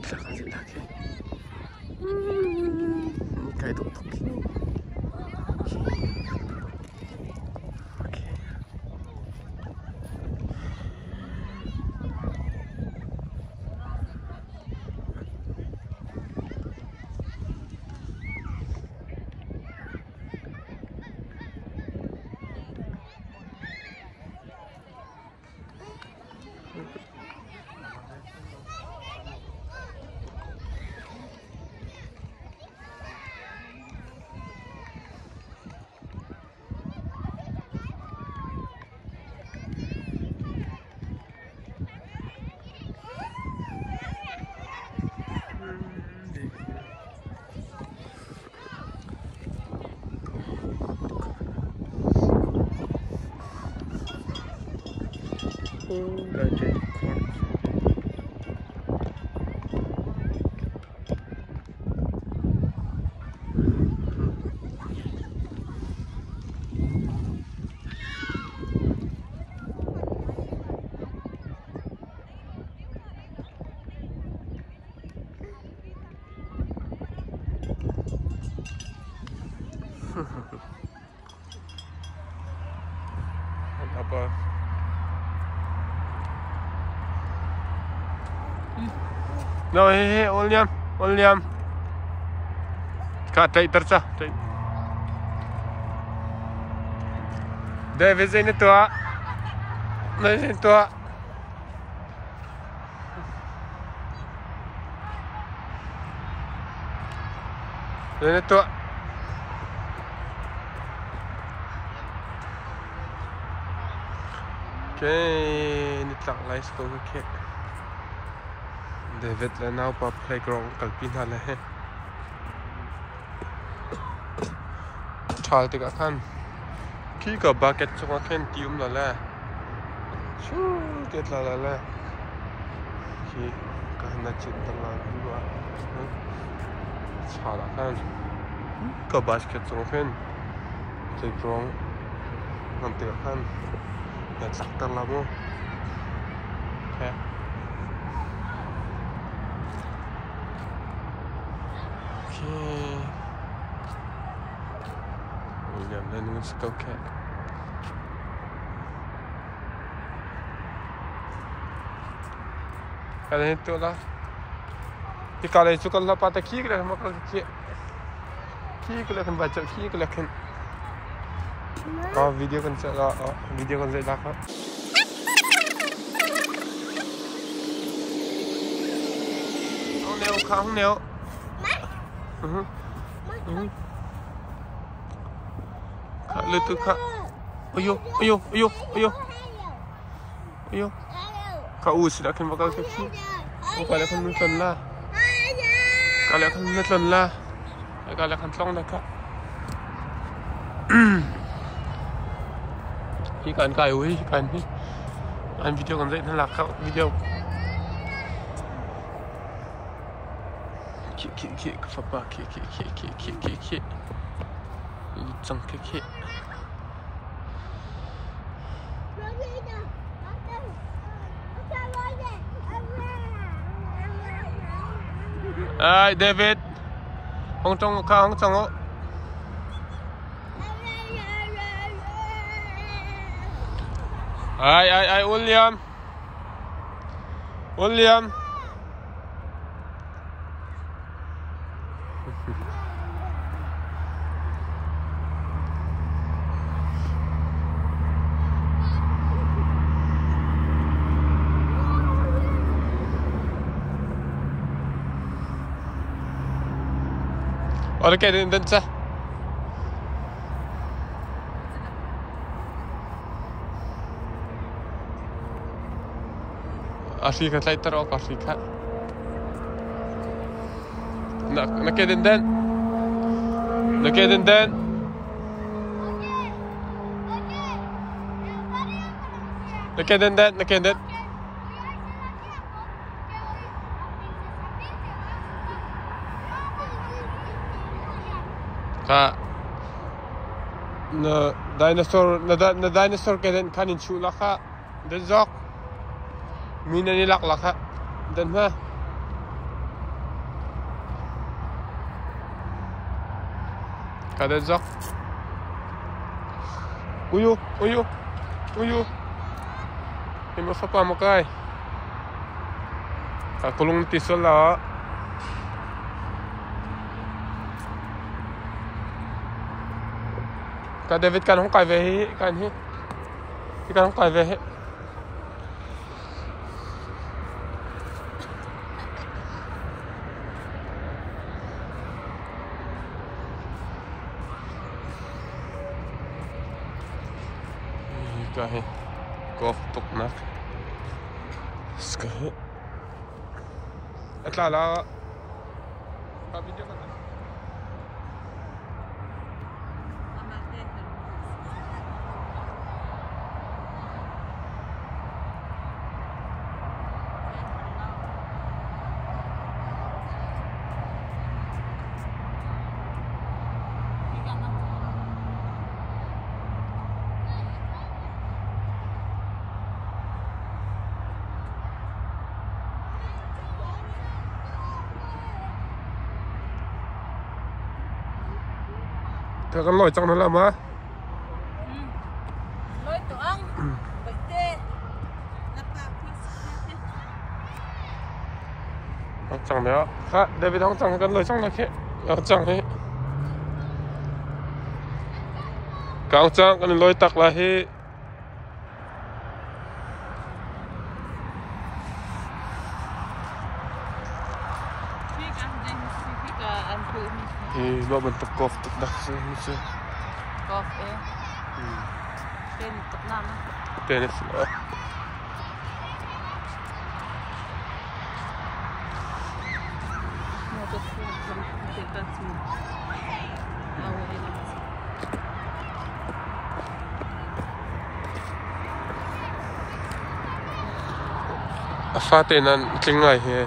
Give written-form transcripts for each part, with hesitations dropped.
Tlak an lak hi. Kai dawh tuk hi. Okay. Apa? No, he he, William, William. Kha tlaihter ca, tlaih. David zei na tuah? Na zei tuah? Zei na tuah? Okay, nitlak lai si ko ka kheh. David le naupa playground kalpi hna le he. Ṭhal tikah khan khi ka bucket chungah khin ti um la le chu te tla la le khi ka na chin tang la tu ah chal ah khan ka basket chungah khin playground ngan tikah khan na tlak ter la mu. Okay. Okay. William le nu si ko khe. Kan hin tu la. Hi ka lei cu kan la pa ta khi ka le ma ka khi. Khi ka le kan vai chal khi ka le khin. Ka video kan chal la video kan zai la kha. Hong neo kha hong neo. Kha lu tu kha. Ayo ayo ayo ayo. Ayo. Kha u si da khin bakal kha khi. U ka le khan nu tlon la. Ka le khan nu tlon la. Ka le khan tlong la kha. Hi kan kai u hi kan hi. An video kan zai na lak kha video. Khi khi khi ka fapa khi khi khi khi khi khi khi cang khi khi. Ai David, hong chong kha hong chong o. Ai ai ai William. William. Oke, dan sa. A hri kha tlaihter awk a hri kha. Na, na ke den den. Na ke den den. Na ke den den, na ke den. Kha na dinosaur na, na dinosaur ke den khan in chuh la kha. Den zok. Mi nan i lak la kha. Dan hma. Ka dan zok. Uyu, uyu, uyu. Hi ma fapa ma kai. Ka kulung ti sual la. Ka David kan hong kai ve hi kan hi. Hi kan hong kai ve hi. Ka hi golf tuknak ka hi a tla la ka video ka Ka kan lawi cang hna la ma? Lawi to ang. Baite. Hong cang ne. Kha David hong cang kan lawi cang na khi. Hong cang hi. Ka hong cang kan lawi tak la hi. Hi mah bantuk golf tuk dak si mi cu. Golf e. Tennis tuk na ma. Tennis. A fate nan tling ngai hi.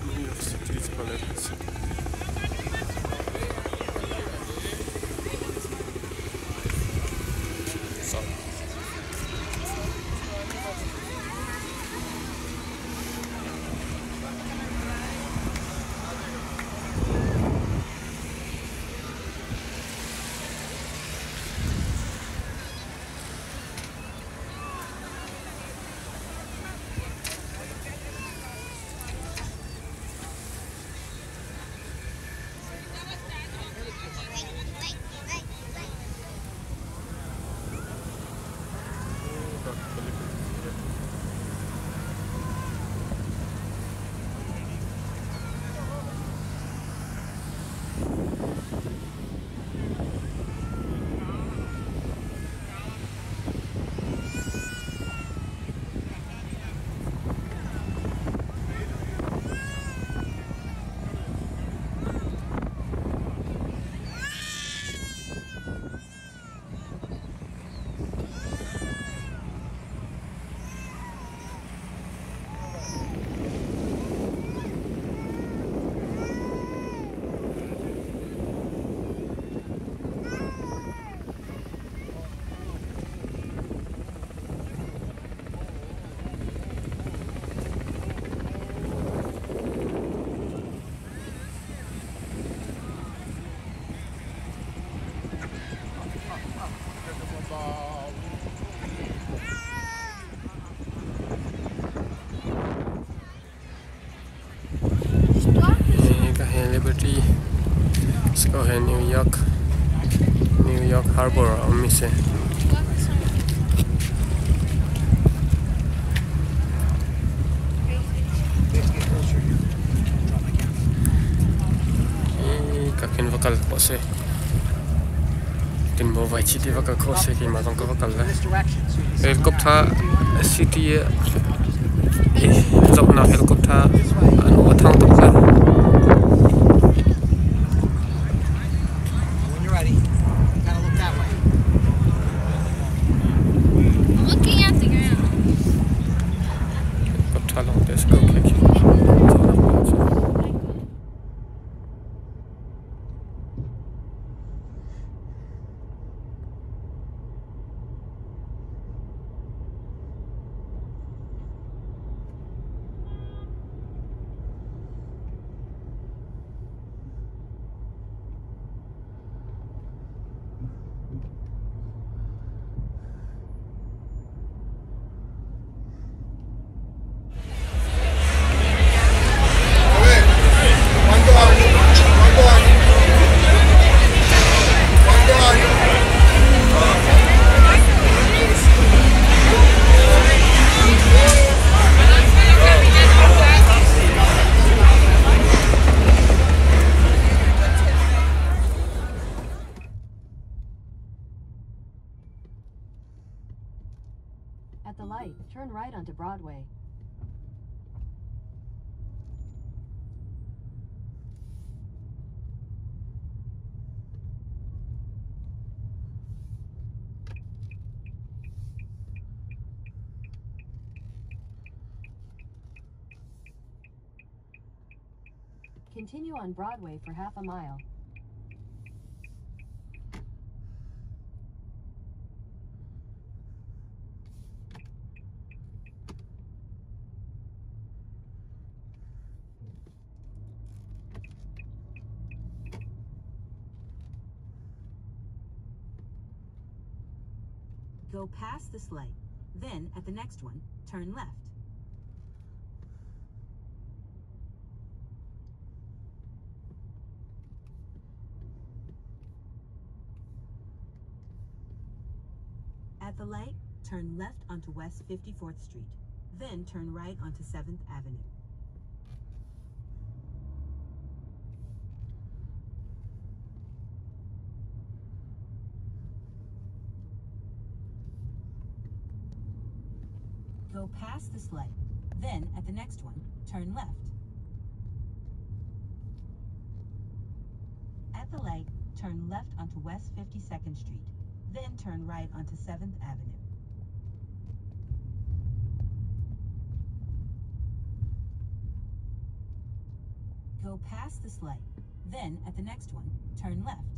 New York City Ballet. Hika hi Liberty Square hi New York New York Harbor a ummi si. Hika khin va kal khawh si. Tinbaw vai chit i va kal khawh si. Keimah zong ka va kal lai. Helicopter city i zohnak helicopter an aw a thang tuk lai. Helicopter lawng te a si ko khi khi. Zohnak hmun cu. At the light, turn right onto Broadway. Continue on Broadway for half a mile. Go past this light. Then, at the next one, turn left. At the light, turn left onto West 54th Street. Then turn right onto 7th Avenue. Go past this light. Then, at the next one, turn left. At the light, turn left onto West 52nd Street. Then turn right onto 7th Avenue. Go past this light. Then, at the next one, turn left.